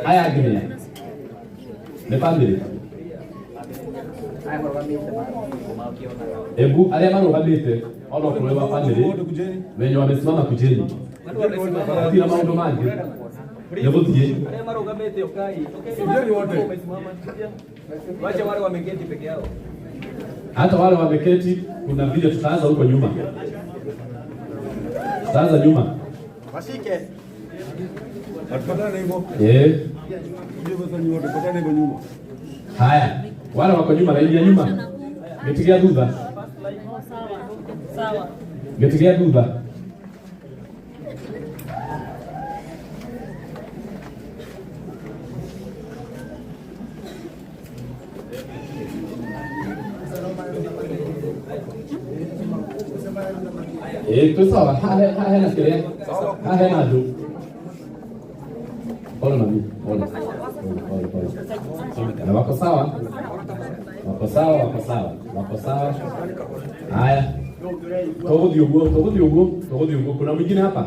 Aya nginya. Nĩ family. Ebu arĩa marũgamĩte onokorwo wa family wenye wamesimama kujeni. Gũtirĩ maũndũ mangĩ. Nĩ gũthiĩ. Arĩa marũgamĩte ũkai. Wamesimama. Wacha wale wameketi peke yao. Hata wale wameketi, kuna vile tutaanza huko nyuma. Tutaanza nyuma. Washike. Hatupatane hivyo. Eh. Ndio sasa ni wote patane hivyo nyuma. Haya, wale wako nyuma, laini ya nyuma. Gĩtĩ gĩa thutha. Sawa. Gĩtĩ gĩa thutha. Eh, twĩ sawa. Haha hena kĩrĩa. Haha hena andũ. Pole mami, pole. Pole, pole, pole. Na wako sawa? Wako sawa, wako sawa. Wako sawa. Haya. Tũgũthiĩ ũguo, tũgũthiĩ ũguo, tũgũthiĩ ũguo. Kuna mwingine hapa?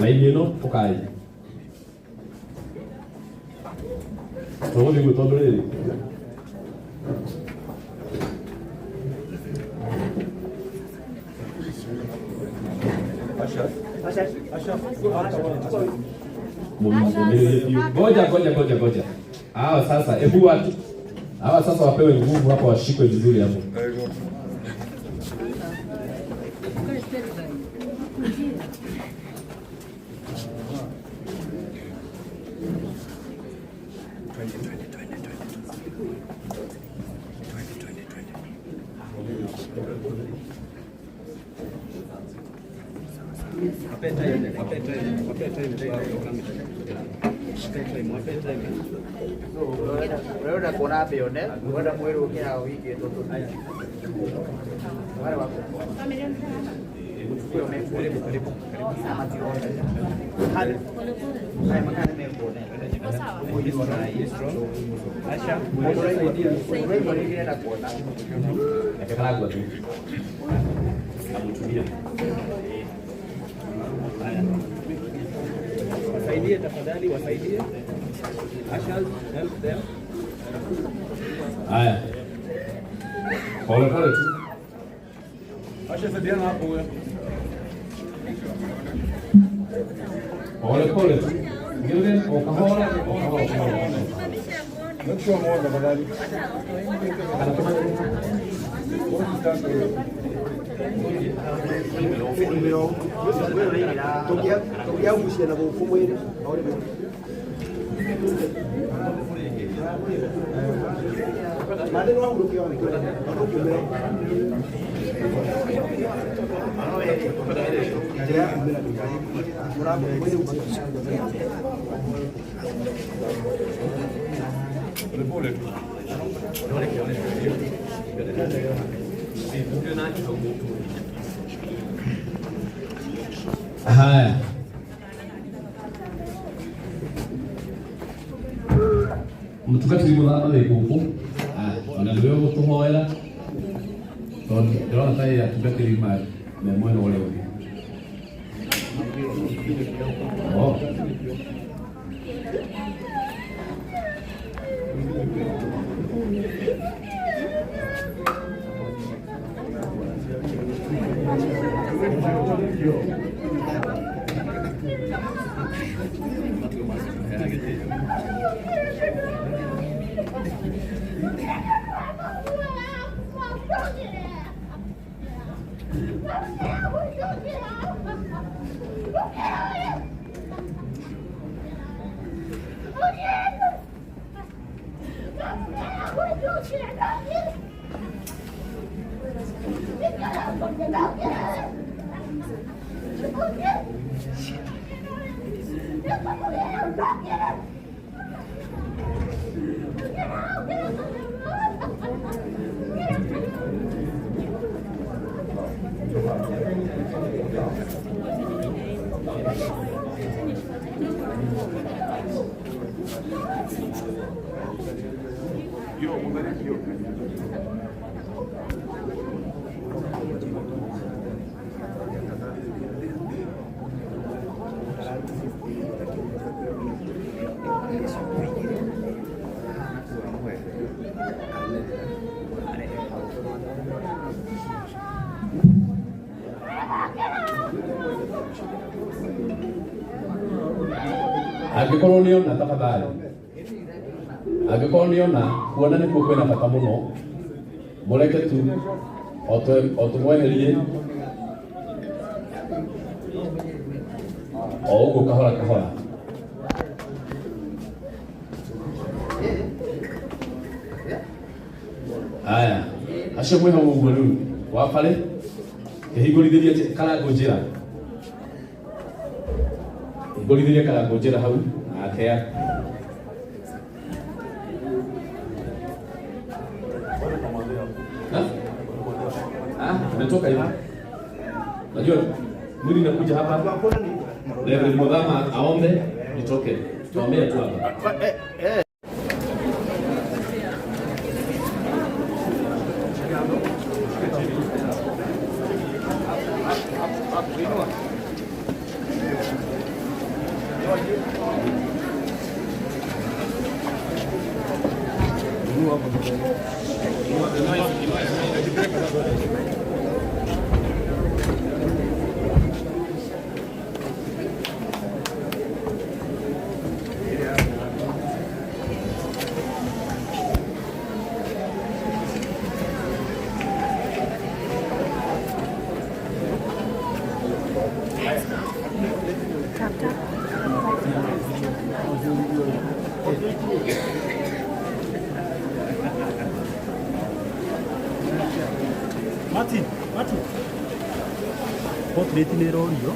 Laini ĩno ũkai. Tũgũthiĩ ũguo tondũ rĩrĩ. Ngoja ngoja ngoja ngoja. Hawa sasa, hebu watu hawa sasa wapewe nguvu hapa, washikwe vizuri hapo. Urenda kuona mbione, urenda mwĩrĩ ũkĩra wiki ĩtatũ. Wale wako. Haya makana mekuona. Urenda nĩngĩrenda kuona. Reke karangwa tu. Na mũtumia. Wasaidie tafadhali, wasaidie. Ushers, help them. Haya. Pole pole tu. Asha saidiana hapo wewe. Pole pole tu. Ngine o kahora, o kahora, o kahora. Make sure muone tafadhali. Tũngĩagucia na gũkũ mwĩrĩ Mathĩ no ahurũke ndũkiumĩra. Njĩra ya kumĩra mũrango mwĩrĩ Pole pole tu. Haya. Mũtungatĩri mũthama wĩ gũkũ. Ona nĩwe ũgũtũhoera tondũ ndĩrona ta atungatĩri me mwena ũrĩa ũngĩ. Oh. Angĩkorwo nĩ ona tafadhali, angĩkorwo nĩ ona kuona nĩkuo kwĩna bata mũno, mũreke tu o tũmweherie o ũguo kahora kahora. Aya, acio mwĩ hau ũguo rĩu wa barĩ kĩhingũrithĩrie Karangũ njĩra, hingũrithĩrie Karangũ njĩra hau akea. Umetoka hivi. Najua mwili nakuja hapa. Reverend Muthama aombe nitoke. Tuombee tu hapa. Martin, Martin. Portrait nĩ ĩrorio.